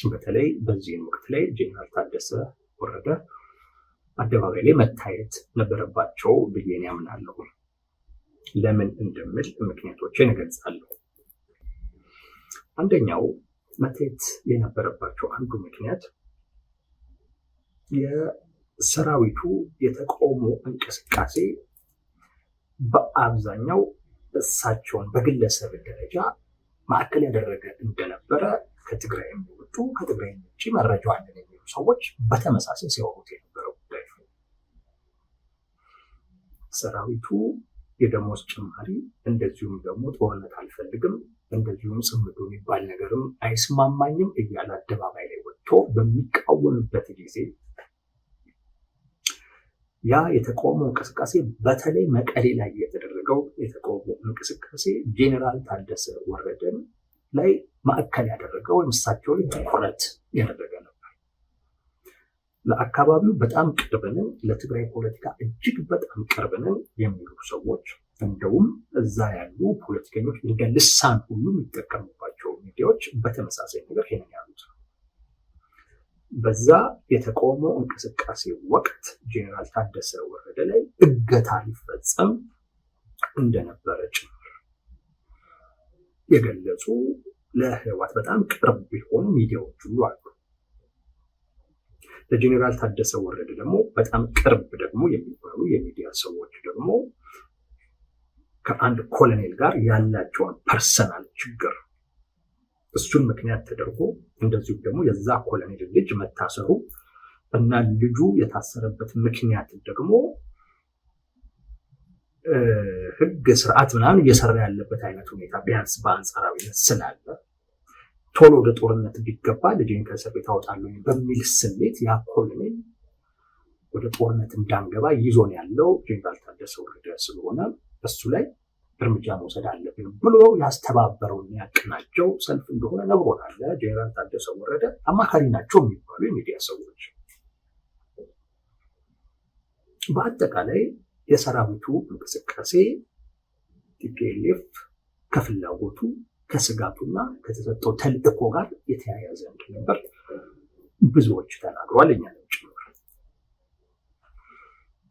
በተለይ በዚህን ወቅት ላይ ጄኔራል ታደሰ ወረደ አደባባይ ላይ መታየት ነበረባቸው ብዬ ያምናለሁ። ለምን እንደምል ምክንያቶችን እገልጻለሁ። አንደኛው መታየት የነበረባቸው አንዱ ምክንያት የሰራዊቱ የተቃውሞ እንቅስቃሴ በአብዛኛው እሳቸውን በግለሰብ ደረጃ ማዕከል ያደረገ እንደነበረ ከትግራይ የሚወጡ ከትግራይ ውጭ መረጃ አለን የሚሉ ሰዎች በተመሳሳይ ሲያወሩት የነበረው ጉዳይ ነው። ሰራዊቱ የደሞዝ ጭማሪ፣ እንደዚሁም ደግሞ ጦርነት አልፈልግም፣ እንደዚሁም ጽምዶ የሚባል ነገርም አይስማማኝም እያለ አደባባይ ላይ ወጥቶ በሚቃወምበት ጊዜ ያ የተቃውሞ እንቅስቃሴ በተለይ መቀሌ ላይ የተደረገው የተቃውሞ እንቅስቃሴ ጄኔራል ታደሰ ወረደን ላይ ማዕከል ያደረገ ወይም እሳቸው ላይ ትኩረት ያደረገ ነበር። ለአካባቢው በጣም ቅርብ ነን፣ ለትግራይ ፖለቲካ እጅግ በጣም ቅርብ ነን የሚሉ ሰዎች፣ እንደውም እዛ ያሉ ፖለቲከኞች እንደ ልሳን ሁሉ የሚጠቀሙባቸው ሚዲያዎች በተመሳሳይ ነገር ይሄንን ያሉት ነው። በዛ የተቃውሞ እንቅስቃሴ ወቅት ጄኔራል ታደሰ ወረደ ላይ እገታ ሊፈጸም እንደነበረ ጭምር የገለጹ ለህወሓት በጣም ቅርብ የሆኑ ሚዲያዎች ሁሉ አሉ። ለጄኔራል ታደሰ ወረደ ደግሞ በጣም ቅርብ ደግሞ የሚባሉ የሚዲያ ሰዎች ደግሞ ከአንድ ኮሎኔል ጋር ያላቸውን personal ችግር እሱን ምክንያት ተደርጎ፣ እንደዚሁም ደግሞ የዛ ኮሎኔል ልጅ መታሰሩ እና ልጁ የታሰረበት ምክንያት ደግሞ ህግ ስርዓት ምናምን እየሰራ ያለበት አይነት ሁኔታ ቢያንስ በአንጻራዊነት ስላለ፣ ቶሎ ወደ ጦርነት ቢገባ ልጄን ከእስር ቤት አወጣለሁ በሚል ስሌት ያ ኮሎኔል ወደ ጦርነት እንዳንገባ ይዞን ያለው ጄኔራል ታደሰ ወረደ ስለሆነ እሱ ላይ እርምጃ መውሰድ አለብን ብሎ ያስተባበረውን ያቀናጀው ሰልፍ እንደሆነ ነግሮናል። ጄኔራል ታደሰ ወረደ አማካሪ ናቸው የሚባሉ የሚዲያ ሰዎች። በአጠቃላይ የሰራዊቱ እንቅስቃሴ TPLF ከፍላጎቱ፣ ከስጋቱና ከተሰጠው ተልእኮ ጋር የተያያዘ እንደነበር ብዙዎች ተናግሯል፣ እኛንም ጭምር።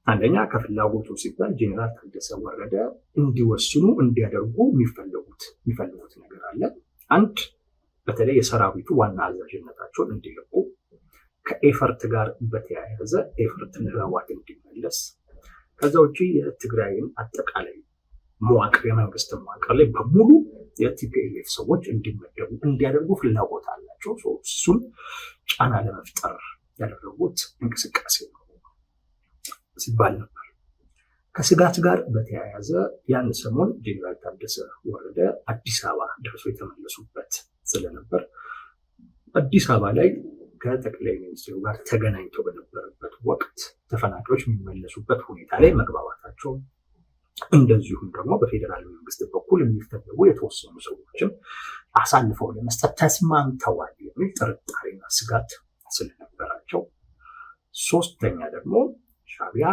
አንደኛ ከፍላጎቱ ሲባል ጄኔራል ታደሰ ወረደ እንዲወስኑ እንዲያደርጉ የሚፈልጉት ነገር አለ። አንድ በተለይ የሰራዊቱ ዋና አዛዥነታቸውን እንዲለቁ፣ ከኤፈርት ጋር በተያያዘ ኤፈርትን ህወሓት እንዲመለስ፣ ከዛ ውጭ የትግራይን አጠቃላይ መዋቅር የመንግስት መዋቅር ላይ በሙሉ የ TPLF ሰዎች እንዲመደቡ እንዲያደርጉ ፍላጎት አላቸው። እሱን ጫና ለመፍጠር ያደረጉት እንቅስቃሴ ነው ሲባል ነበር። ከስጋት ጋር በተያያዘ ያን ሰሞን ጄኔራል ታደሰ ወረደ አዲስ አበባ ደርሶ የተመለሱበት ስለነበር አዲስ አበባ ላይ ከጠቅላይ ሚኒስትሩ ጋር ተገናኝተው በነበረበት ወቅት ተፈናቃዮች የሚመለሱበት ሁኔታ ላይ መግባባታቸው፣ እንደዚሁም ደግሞ በፌዴራል መንግስት በኩል የሚፈለጉ የተወሰኑ ሰዎችም አሳልፈው ለመስጠት ተስማምተዋል የሚል ጥርጣሬና ስጋት ስለነበራቸው፣ ሶስተኛ ደግሞ ሻዕቢያ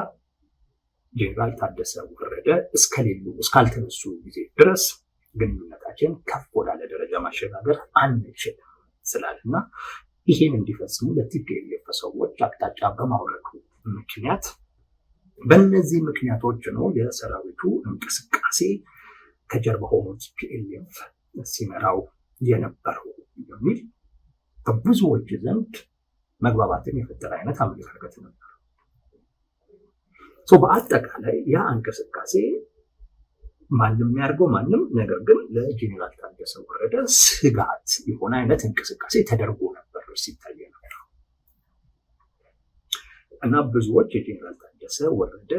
ጄኔራል ታደሰ ወረደ እስከሌሉ እስካልተነሱ ጊዜ ድረስ ግንኙነታችን ከፍ ወዳለ ደረጃ ማሸጋገር አንችልም ስላለ እና ይሄን እንዲፈጽሙ ለ TPLF ሰዎች አቅጣጫ በማውረዱ ምክንያት፣ በእነዚህ ምክንያቶች ነው የሰራዊቱ እንቅስቃሴ ከጀርባ ሆኖ TPLF ሲመራው የነበረው የሚል በብዙዎች ዘንድ መግባባትን የፈጠረ አይነት አመለካከት ነበር። በአጠቃላይ ያ እንቅስቃሴ ማንም የሚያደርገው ማንም፣ ነገር ግን ለጄኔራል ታደሰ ወረደ ስጋት የሆነ አይነት እንቅስቃሴ ተደርጎ ነበር ሲታይ ነበር እና ብዙዎች የጄኔራል ታደሰ ወረደ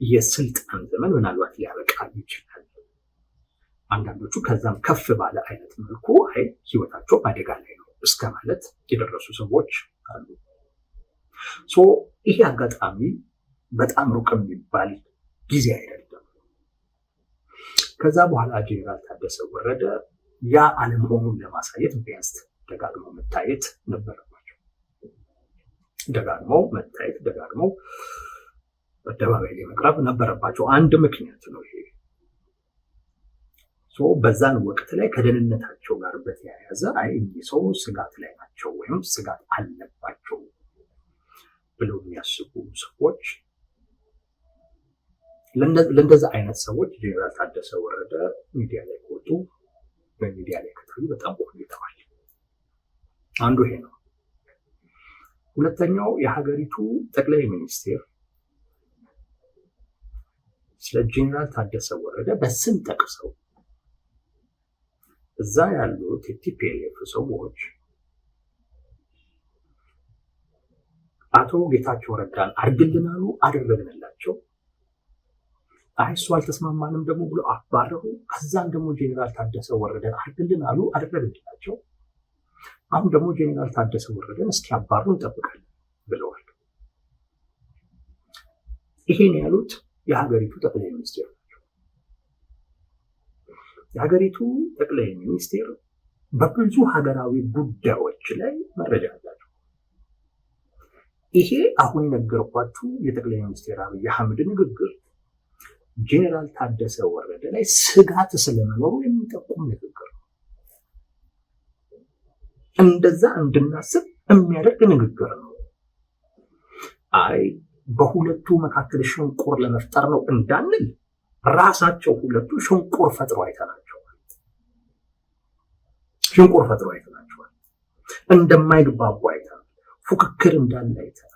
የስልጣን ዘመን ምናልባት ሊያበቃ ይችላል፣ አንዳንዶቹ ከዛም ከፍ ባለ አይነት መልኩ አይ ህይወታቸው አደጋ ላይ ነው እስከ ማለት የደረሱ ሰዎች አሉ። So ይሄ አጋጣሚ በጣም ሩቅ የሚባል ጊዜ አይደለም። ከዛ በኋላ ጄኔራል ታደሰ ወረደ ያ አለመሆኑን ለማሳየት ቢያንስ ደጋግመው መታየት ነበረባቸው። ደጋግመው መታየት፣ ደጋግመው አደባባይ ላይ መቅረብ ነበረባቸው። አንድ ምክንያት ነው ይሄ። በዛን ወቅት ላይ ከደህንነታቸው ጋር በተያያዘ አይ እኚህ ሰው ስጋት ላይ ናቸው ናቸው ወይም ስጋት አለባቸው ብለው የሚያስቡ ሰዎች፣ ለእንደዛ አይነት ሰዎች ጄኔራል ታደሰ ወረደ ሚዲያ ላይ ከወጡ፣ በሚዲያ ላይ ከታዩ በጣም ቆይተዋል። አንዱ ይሄ ነው። ሁለተኛው የሀገሪቱ ጠቅላይ ሚኒስቴር ስለ ጄኔራል ታደሰ ወረደ በስም ጠቅሰው እዛ ያሉት የ TPLF ሰዎች አቶ ጌታቸው ረዳን አድርግልን አሉ፣ አደረግንላቸው። አይ እሱ አልተስማማንም ደግሞ ብሎ አባረሩ። ከዛም ደግሞ ጄኔራል ታደሰ ወረደን አድርግልን አሉ፣ አደረግንላቸው። አሁን ደግሞ ጄኔራል ታደሰ ወረደን እስኪያባሩ እንጠብቃለን ብለዋል። ይሄን ያሉት የሀገሪቱ ጠቅላይ ሚኒስቴር ናቸው። የሀገሪቱ ጠቅላይ ሚኒስቴር በብዙ ሀገራዊ ጉዳዮች ላይ መረጃ አላቸው። ይሄ አሁን የነገርኳችሁ የጠቅላይ ሚኒስቴር አብይ አህመድ ንግግር ጄኔራል ታደሰ ወረደ ላይ ስጋት ስለመኖሩ የሚጠቁም ንግግር ነው። እንደዛ እንድናስብ የሚያደርግ ንግግር ነው። አይ በሁለቱ መካከል ሽንቁር ለመፍጠር ነው እንዳንል ራሳቸው ሁለቱ ሽንቁር ፈጥሮ አይተናቸዋል። ሽንቁር ፈጥሮ አይተናቸዋል። እንደማይግባቡ አይተናል። ፉክክር እንዳለ አይተናል።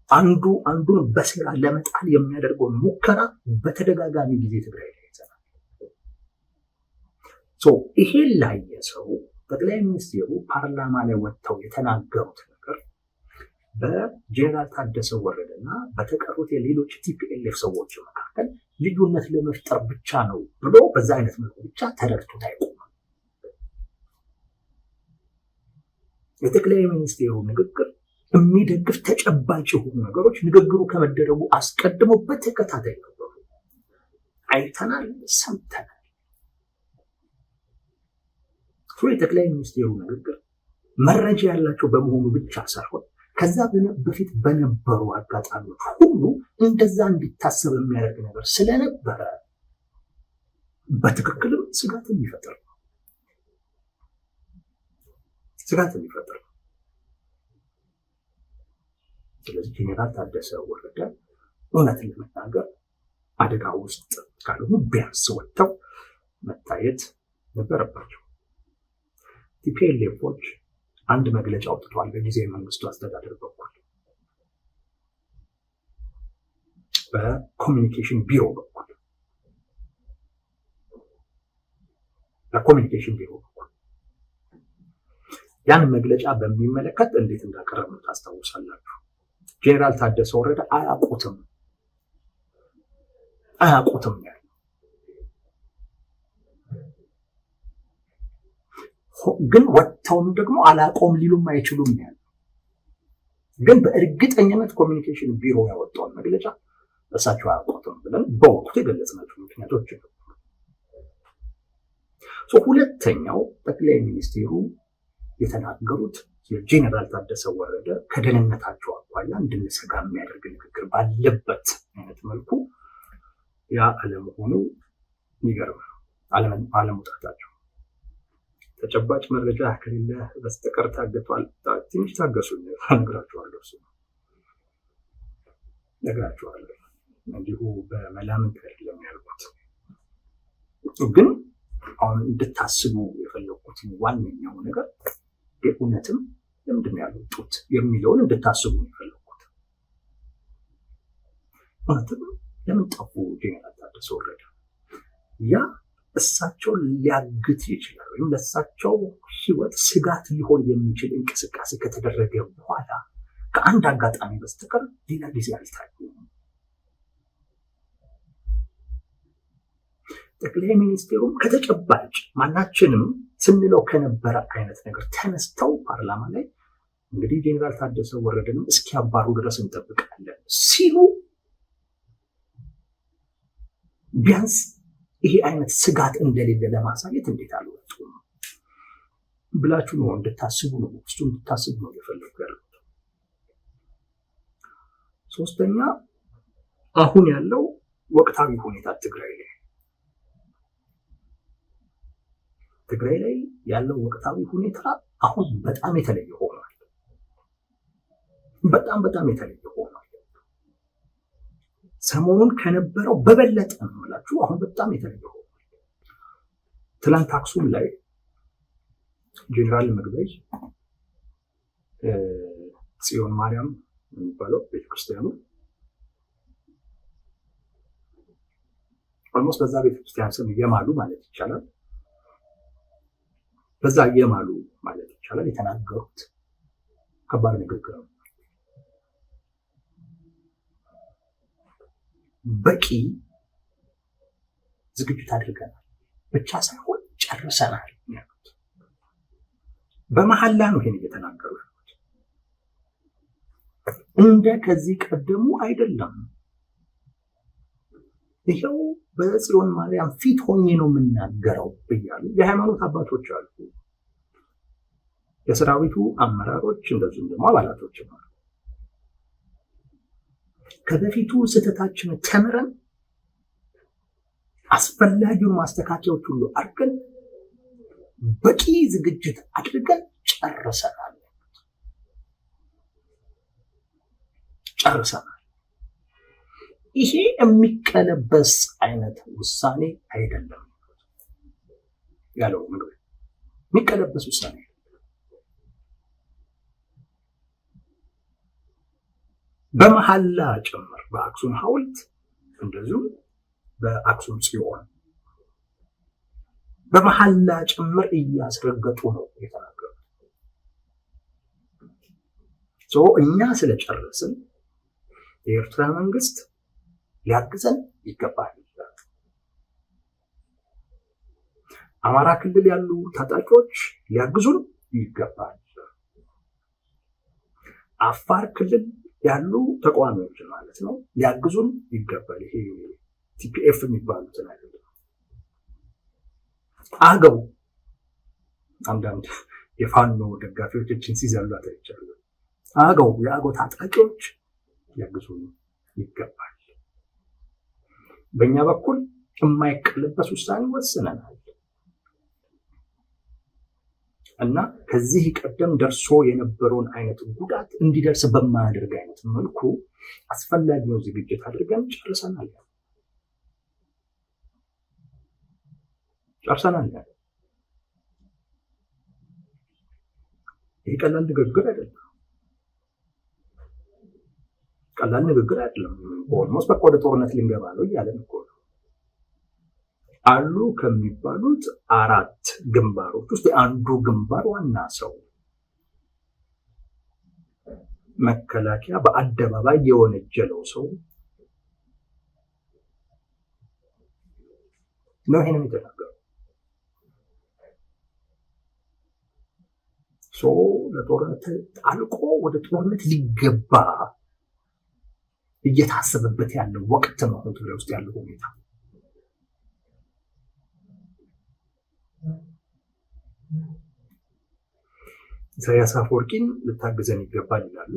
አንዱ አንዱን በሴራ ለመጣል የሚያደርገውን ሙከራ በተደጋጋሚ ጊዜ ትግራይ ላይ አይተናል። ይሄን ላየ ሰው ጠቅላይ ሚኒስትሩ ፓርላማ ላይ ወጥተው የተናገሩት ነገር በጄኔራል ታደሰ ወረደና በተቀሩት የሌሎች TPLF ሰዎች መካከል ልዩነት ለመፍጠር ብቻ ነው ብሎ በዛ አይነት መልኩ ብቻ ተረድቶት አይቆምም። የጠቅላይ ሚኒስትሩ ንግግር የሚደግፍ ተጨባጭ የሆኑ ነገሮች ንግግሩ ከመደረጉ አስቀድሞ በተከታታይ ነበሩ። አይተናል፣ ሰምተናል። የጠቅላይ ሚኒስትሩ ንግግር መረጃ ያላቸው በመሆኑ ብቻ ሳይሆን ከዛ በፊት በነበሩ አጋጣሚዎች ሁሉ እንደዛ እንዲታሰብ የሚያደርግ ነገር ስለነበረ በትክክልም ስጋት የሚፈጥር ነው። ስጋት የሚፈጥር ነው። ስለዚህ ጄኔራል ታደሰ ወረደ እውነትን ለመናገር አደጋ ውስጥ ካልሆኑ ቢያንስ ወጥተው መታየት ነበረባቸው። TPLF ኦች አንድ መግለጫ አውጥተዋል። በጊዜያዊ መንግስቱ አስተዳደር በኩል በኮሚኒኬሽን ቢሮ በኩል በኮሚኒኬሽን ቢሮ በኩል ያን መግለጫ በሚመለከት እንዴት እንዳቀረብነው ታስታውሳላችሁ። ጄኔራል ታደሰ ወረደ አያውቁትም አያውቁትም ያለው ግን ወጥተውም ደግሞ አላቆም ሊሉም አይችሉም ያለው ግን በእርግጠኝነት ኮሚኒኬሽን ቢሮ ያወጣውን መግለጫ እሳቸው አያውቁትም ብለን በወቅቱ የገለጽናቸው ምክንያቶች ነበሩ። ሁለተኛው ጠቅላይ ሚኒስትሩ የተናገሩት የጄኔራል ታደሰ ወረደ ከደህንነታቸው አኳያ እንድንሰጋ የሚያደርግ ንግግር ባለበት አይነት መልኩ ያ አለመሆኑ የሚገርም ነው። አለመውጣታቸው ተጨባጭ መረጃ ከሌለ በስተቀር ታግቷል። ትንሽ ታገሱ፣ እነግራችኋለሁ። እሱ እነግራችኋለሁ። እንዲሁ በመላምንት አይደለም ያልኩት፣ ግን አሁን እንድታስቡ የፈለግኩት ዋነኛው ነገር የእውነትም ለምንድን ነው ያልወጡት የሚለውን እንድታስቡ ነው የፈለግኩት። እውነትም ለምን ጠፉ ጄኔራል ታደሰ ወረደ? ያ እሳቸው ሊያግት ይችላል ወይም ለእሳቸው ሕይወት ስጋት ሊሆን የሚችል እንቅስቃሴ ከተደረገ በኋላ ከአንድ አጋጣሚ በስተቀር ሌላ ጊዜ አልታዩም። ጠቅላይ ሚኒስቴሩም ከተጨባጭ ማናችንም ስንለው ከነበረ አይነት ነገር ተነስተው ፓርላማ ላይ እንግዲህ ጄኔራል ታደሰ ወረደንም እስኪያባሩ ድረስ እንጠብቃለን ሲሉ ቢያንስ ይሄ አይነት ስጋት እንደሌለ ለማሳየት እንዴት አልወጡም ብላችሁ ነው እንድታስቡ ነው እሱ እንድታስቡ ነው የፈለኩ ያሉት። ሶስተኛ አሁን ያለው ወቅታዊ ሁኔታ ትግራይ ላይ ትግራይ ላይ ያለው ወቅታዊ ሁኔታ አሁን በጣም የተለየ ሆኗል። በጣም በጣም የተለየ ሆኗል። ሰሞኑን ከነበረው በበለጠ ነው የምላችሁ። አሁን በጣም የተለየ ሆኗል። ትላንት አክሱም ላይ ጄኔራል ምግበይ ጽዮን ማርያም የሚባለው ቤተክርስቲያኑ almost በዛ ቤተክርስቲያን ስም እየማሉ ማለት ይቻላል፣ በዛ እየማሉ ማለት ይቻላል የተናገሩት ከባድ ንግግር ነው። በቂ ዝግጅት አድርገናል ብቻ ሳይሆን ጨርሰናል ያሉት በመሐላ ነው። ይሄን እየተናገሩ ያሉት እንደ ከዚህ ቀደሙ አይደለም። ይኸው በጽዮን ማርያም ፊት ሆኜ ነው የምናገረው እያሉ የሃይማኖት አባቶች አሉ፣ የሰራዊቱ አመራሮች እንደዚሁም ደግሞ አባላቶች አሉ። ከበፊቱ ስህተታችን ተምረን አስፈላጊውን ማስተካከያዎች ሁሉ አድርገን በቂ ዝግጅት አድርገን ጨርሰናል ጨርሰናል። ይሄ የሚቀለበስ አይነት ውሳኔ አይደለም ያለው ምግበይ፣ የሚቀለበስ ውሳኔ በመሐላ ጭምር በአክሱም ሐውልት እንደዚሁም በአክሱም ጽዮን በመሐላ ጭምር እያስረገጡ ነው የተናገሩት። እኛ ስለጨረስን የኤርትራ መንግስት ሊያግዘን ይገባል። አማራ ክልል ያሉ ታጣቂዎች ሊያግዙን ይገባል። አፋር ክልል ያሉ ተቃዋሚዎች ማለት ነው ሊያግዙን ይገባል። ይሄ TPF የሚባሉትን አይደለም። አገው አንዳንድ የፋኖ ደጋፊዎችን ሲዘሉ አይቻለሁ። አገው የአገው ታጣቂዎች ሊያግዙን ይገባል። በእኛ በኩል የማይቀለበስ ውሳኔ ወስነናል እና ከዚህ ቀደም ደርሶ የነበረውን አይነት ጉዳት እንዲደርስ በማያደርግ አይነት መልኩ አስፈላጊውን ዝግጅት አድርገን ጨርሰናል ጨርሰናል። ይህ ቀላል ንግግር አይደለም። ቀላል ንግግር አይደለም። almost በቃ ወደ ጦርነት ልንገባ ነው እያለን እኮ ነው። አሉ ከሚባሉት አራት ግንባሮች ውስጥ የአንዱ ግንባር ዋና ሰው መከላከያ በአደባባይ የወነጀለው ሰው ነው ይሄንን የተናገረው። ለጦርነት አልቆ ወደ ጦርነት ሊገባ እየታሰበበት ያለው ወቅት ነው ትግራይ ውስጥ ያለው ሁኔታ። ኢሳያስ አፈወርቂን ልታግዘን ይገባል ይላሉ።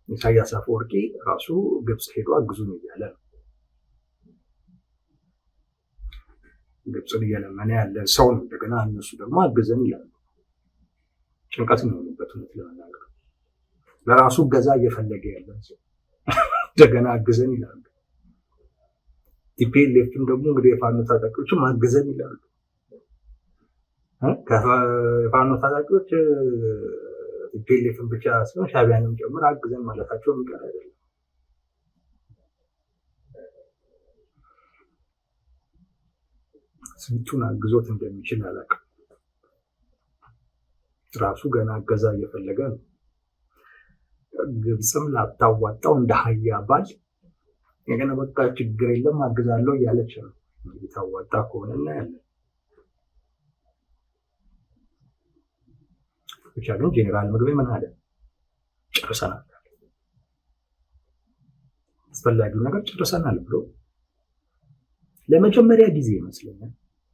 ኢሳያስ አፈወርቂ ራሱ ግብፅ ሄዶ አግዙን እያለ ነው። ግብፅን እየለመነ ያለ ሰው ነው። እንደገና እነሱ ደግሞ አግዘን ይላሉ። ጭንቀት ነው የሆኑበት። እውነት ለመናገር ለራሱ ገዛ እየፈለገ ያለ ሰው እንደገና አግዘን ይላሉ። TPLF ም ደግሞ እንግዲህ የፋኖ ታጣቂዎችም አግዘን ይላሉ። የፋኖ ታጣቂዎች TPLF ን ብቻ ሲሆን ሻዕቢያንም ጨምር አግዘን ማለታቸው የሚቀር አይደለም። ስንቱን አግዞት እንደሚችል አላውቅም። ራሱ ገና እገዛ እየፈለገ ነው። ግብፅም ላታዋጣው እንደ ሀያ ባል የገና በቃ ችግር የለም አግዛለሁ እያለች ነው። እንግዲህ ታዋጣ ከሆነ እናያለን። ብቻ ግን ጄኔራል ምግበይ ምን አለ? ጨርሰናል፣ አስፈላጊው ነገር ጨርሰናል ብሎ ለመጀመሪያ ጊዜ ይመስለኛል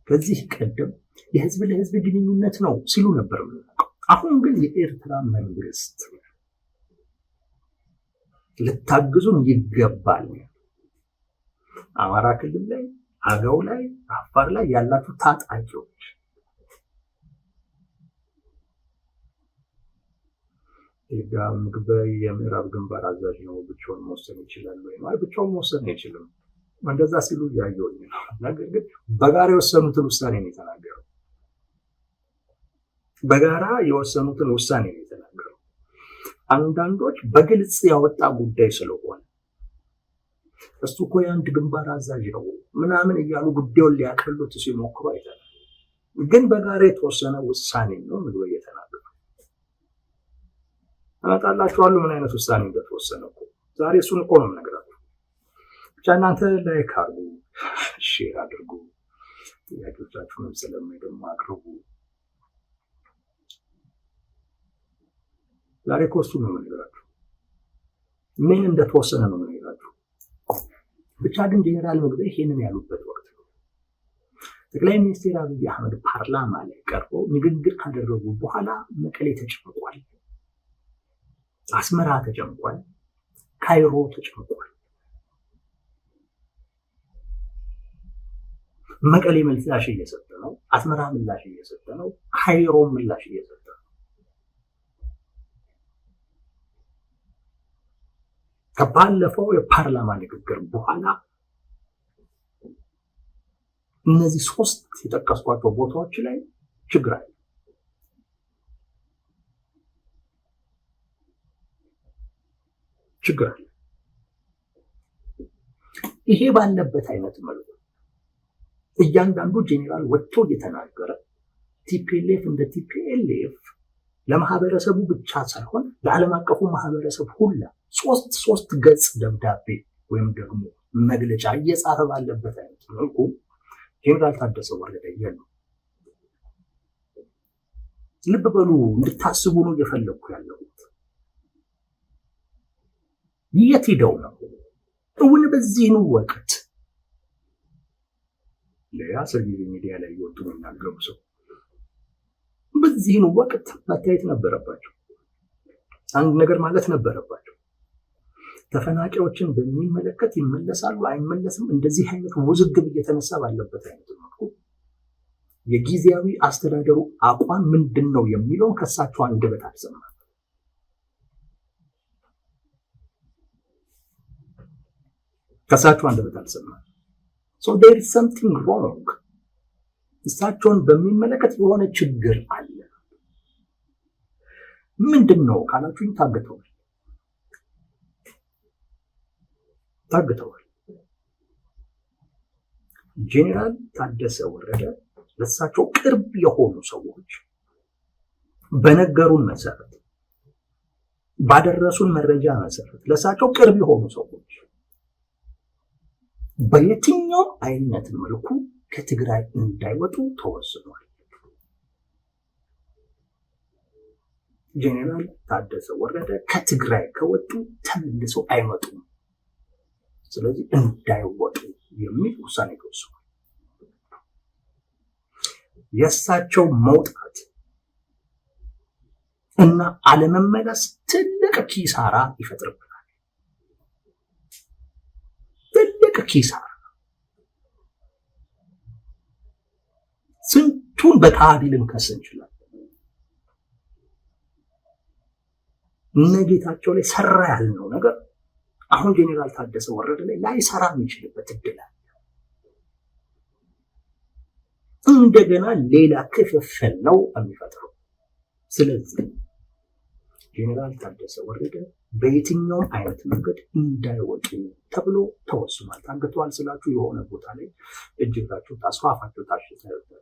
ከዚህ ቀደም የህዝብ ለህዝብ ግንኙነት ነው ሲሉ ነበር የምናውቀው። አሁን ግን የኤርትራ መንግስት ልታግዙን ይገባል፣ አማራ ክልል ላይ፣ አገው ላይ፣ አፋር ላይ ያላችሁ ታጣቂዎች ምግበይ የምዕራብ ግንባር አዛዥ ነው፣ ብቻውን መወሰን ይችላል ወይ? አይ ብቻውን መወሰን አይችልም። እንደዛ ሲሉ እያየሁኝ ነው። ነገር ግን በጋራ የወሰኑትን ውሳኔ ነው የተናገረው። በጋራ የወሰኑትን ውሳኔ ነው የተናገረው። አንዳንዶች በግልጽ ያወጣ ጉዳይ ስለሆነ እሱ እኮ የአንድ ግንባር አዛዥ ነው ምናምን እያሉ ጉዳዩን ሊያቀሉት ሲሞክሩ አይተናል። ግን በጋራ የተወሰነ ውሳኔ ነው ምግበይ የተናገረው። እመጣላችኋለሁ ምን አይነት ውሳኔ እንደተወሰነ እኮ ዛሬ እሱን እኮ ነው የምነግራችሁ። ብቻ እናንተ like አድርጉ፣ share አድርጉ፣ ጥያቄዎቻችሁንም ስለማይ ደግሞ አቅርቡ። ዛሬ እኮ እሱን ነው የምነግራችሁ፣ ምን እንደተወሰነ ነው የምነግራችሁ። ብቻ ግን ጄኔራል ምግበይ ይሄንን ያሉበት ወቅት ነው። ጠቅላይ ሚኒስትር አብይ አህመድ ፓርላማ ላይ ቀርበው ንግግር ካደረጉ በኋላ መቀሌ ተጨንቋል፣ አስመራ ተጨንቋል፣ ካይሮ ተጨንቋል። መቀሌ ምላሽ እየሰጠ ነው፣ አስመራ ምላሽ እየሰጠ ነው፣ ካይሮ ምላሽ እየሰጠ ነው። ከባለፈው የፓርላማ ንግግር በኋላ እነዚህ ሶስት የጠቀስኳቸው ቦታዎች ላይ ችግር አለ። ችግር አለ። ይሄ ባለበት አይነት መልኩ እያንዳንዱ ጄኔራል ወጥቶ እየተናገረ TPLF እንደ TPLF ለማህበረሰቡ ብቻ ሳይሆን ለዓለም አቀፉ ማህበረሰብ ሁላ ሶስት ገጽ ደብዳቤ ወይም ደግሞ መግለጫ እየጻፈ ባለበት አይነት መልኩ ጄኔራል ታደሰ ወረደ የሉ። ልብ በሉ፣ እንድታስቡ ነው እየፈለግኩ ያለሁት። የት ሄደው ነው እውን በዚህኑ ወቅት ለአስር ጊዜ ሚዲያ ላይ እየወጡ የሚናገሩ ሰው በዚህን ወቅት መታየት ነበረባቸው። አንድ ነገር ማለት ነበረባቸው። ተፈናቃዮችን በሚመለከት ይመለሳሉ አይመለስም፣ እንደዚህ አይነት ውዝግብ እየተነሳ ባለበት አይነት መልኩ የጊዜያዊ አስተዳደሩ አቋም ምንድን ነው የሚለውን ከሳቸው አንደበት አልሰማም። ከሳቸው አንደበት አልሰማም። So there is something wrong። እሳቸውን በሚመለከት የሆነ ችግር አለ። ምንድን ነው ካላችሁኝ፣ ታግተዋል ታግተዋል። ጄኔራል ታደሰ ወረደ ለእሳቸው ቅርብ የሆኑ ሰዎች በነገሩን መሰረት፣ ባደረሱን መረጃ መሰረት ለእሳቸው ቅርብ የሆኑ ሰዎች በየትኛውም አይነት መልኩ ከትግራይ እንዳይወጡ ተወስኗል። ጄኔራል ታደሰ ወረደ ከትግራይ ከወጡ ተመልሰው አይመጡም። ስለዚህ እንዳይወጡ የሚል ውሳኔ ተወስኗል። የእሳቸው መውጣት እና አለመመለስ ትልቅ ኪሳራ ይፈጥርብናል። ትልቅ ኪሳራ። ስንቱን በካዲ ልንከስ እንችላለን። እነ ጌታቸው ላይ ሰራ ያልነው ነገር አሁን ጄኔራል ታደሰ ወረደ ላይ ላይሰራ የሚችልበት እድል አለ። እንደገና ሌላ ክፍፍል ነው የሚፈጥረው። ስለዚህ ጄኔራል ታደሰ ወረደ በየትኛውም አይነት መንገድ እንዳይወጡ ተብሎ ተወስኗል። ታግተዋል ስላችሁ የሆነ ቦታ ላይ እጅጋቸው ታስሮ አፋቸው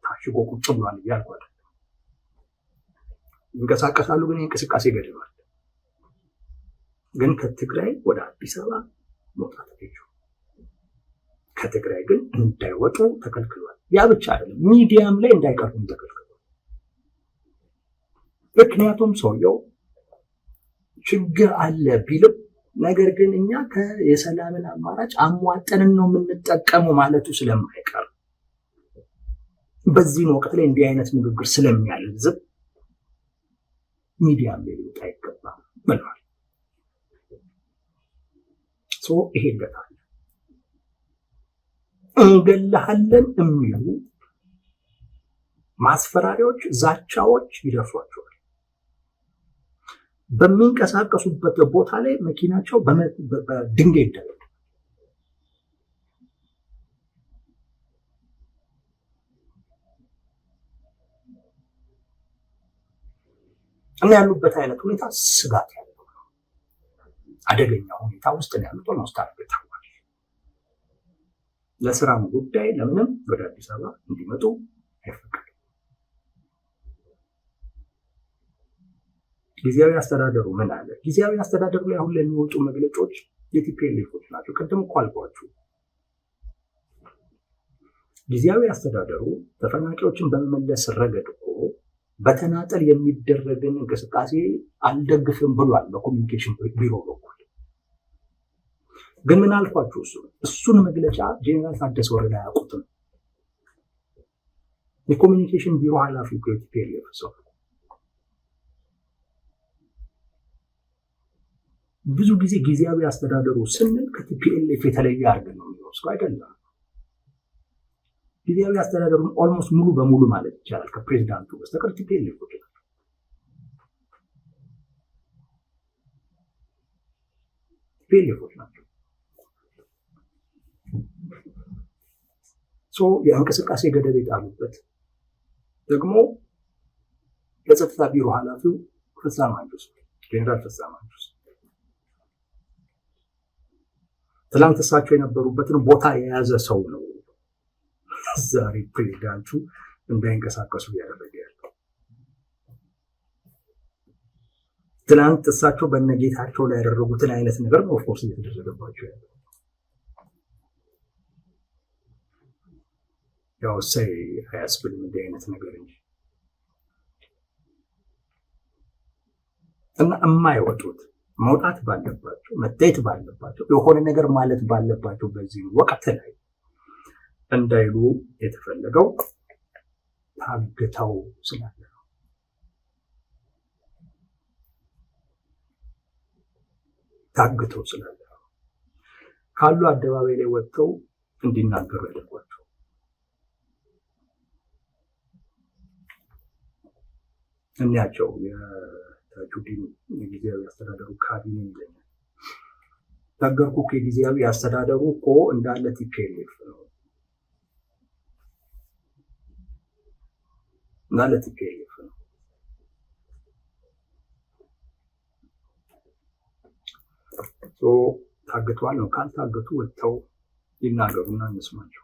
ታሽጎ ቁጭ ብሏል እያልኩ አይደለም። ይንቀሳቀሳሉ፣ ግን የእንቅስቃሴ ገደብ አለ። ግን ከትግራይ ወደ አዲስ አበባ መውጣት አይችሉም። ከትግራይ ግን እንዳይወጡ ተከልክሏል። ያ ብቻ አይደለም፣ ሚዲያም ላይ እንዳይቀርቡም ተከልክሏል። ምክንያቱም ሰውየው ችግር አለ ቢልም ነገር ግን እኛ የሰላምን አማራጭ አሟጠንን ነው የምንጠቀመው ማለቱ ስለማይቀር በዚህን ወቅት ላይ እንዲህ አይነት ንግግር ስለሚያለዝብ ሚዲያም ላይ ሊወጣ አይገባም ብለዋል። ይሄ ገታል እንገልሃለን የሚሉ ማስፈራሪያዎች፣ ዛቻዎች ይደርሷቸዋል። በሚንቀሳቀሱበት ቦታ ላይ መኪናቸው በድንጋይ ይደረጋል። እና ያሉበት አይነት ሁኔታ ስጋት ያለው ነው። አደገኛ ሁኔታ ውስጥ ነው ያሉት። Almost ታግተዋል። ለስራም ጉዳይ ለምንም ወደ አዲስ አበባ እንዲመጡ አይፈቀድም። ጊዜያዊ አስተዳደሩ ምን አለ? ጊዜያዊ አስተዳደሩ ላይ አሁን ለሚወጡ መግለጫዎች የ TPLF ኦች ናቸው። ቅድም እኮ አልኳችሁ። ጊዜያዊ አስተዳደሩ ተፈናቂዎችን በመመለስ ረገድ እኮ በተናጠል የሚደረግን እንቅስቃሴ አልደግፍም ብሏል፣ በ communication ቢሮ በኩል። ግን ምን አልኳችሁ? እሱን መግለጫ ጄኔራል ታደሰ ወረደ አያውቁትም። የ communication ቢሮ ኃላፊው የ TPLF ሰው። ብዙ ጊዜ ጊዜያዊ አስተዳደሩ ስንል ከ TPLF የተለየ አድርገን ነው የሚወስደው፣ አይደለም። ጊዜያዊ አስተዳደሩን almost ሙሉ በሙሉ ማለት ይቻላል ከፕሬዚዳንቱ በስተቀር TPLF ኦች ናቸው። TPLF ኦች ናቸው። የእንቅስቃሴ ገደብ የጣሉበት ደግሞ ለጸጥታ ቢሮ ኃላፊው ፍስሐ ማንጁስ፣ ጄኔራል ፍስሐ ማንጁስ ትላንት እሳቸው የነበሩበትን ቦታ የያዘ ሰው ነው ዛሬ ፕሬዚዳንቱ እንዳይንቀሳቀሱ እያደረገ ያለው። ትናንት እሳቸው በነጌታቸው ላይ ያደረጉትን አይነት ነገር ነው of course እየተደረገባቸው ያለው። ያው እሰይ አያስብልም እንዲህ አይነት ነገር እንጂ። እና የማይወጡት መውጣት ባለባቸው፣ መታየት ባለባቸው፣ የሆነ ነገር ማለት ባለባቸው በዚህ ወቅት ላይ እንዳይሉ የተፈለገው ታግተው ስላለ ነው። ታግተው ስላለ ነው። ካሉ አደባባይ ላይ ወጥተው እንዲናገሩ ያደርጓቸው። እኒያቸው የታጁዲን የጊዜያዊ አስተዳደሩ ካቢኔ ይለኛል። ነገርኩህ እኮ የጊዜያዊ አስተዳደሩ እኮ እንዳለ TPLF ነው፣ እንዳለ TPLF ነው። ታግተዋል ነው። ካልታገቱ ወጥተው ይናገሩና እንስማቸው።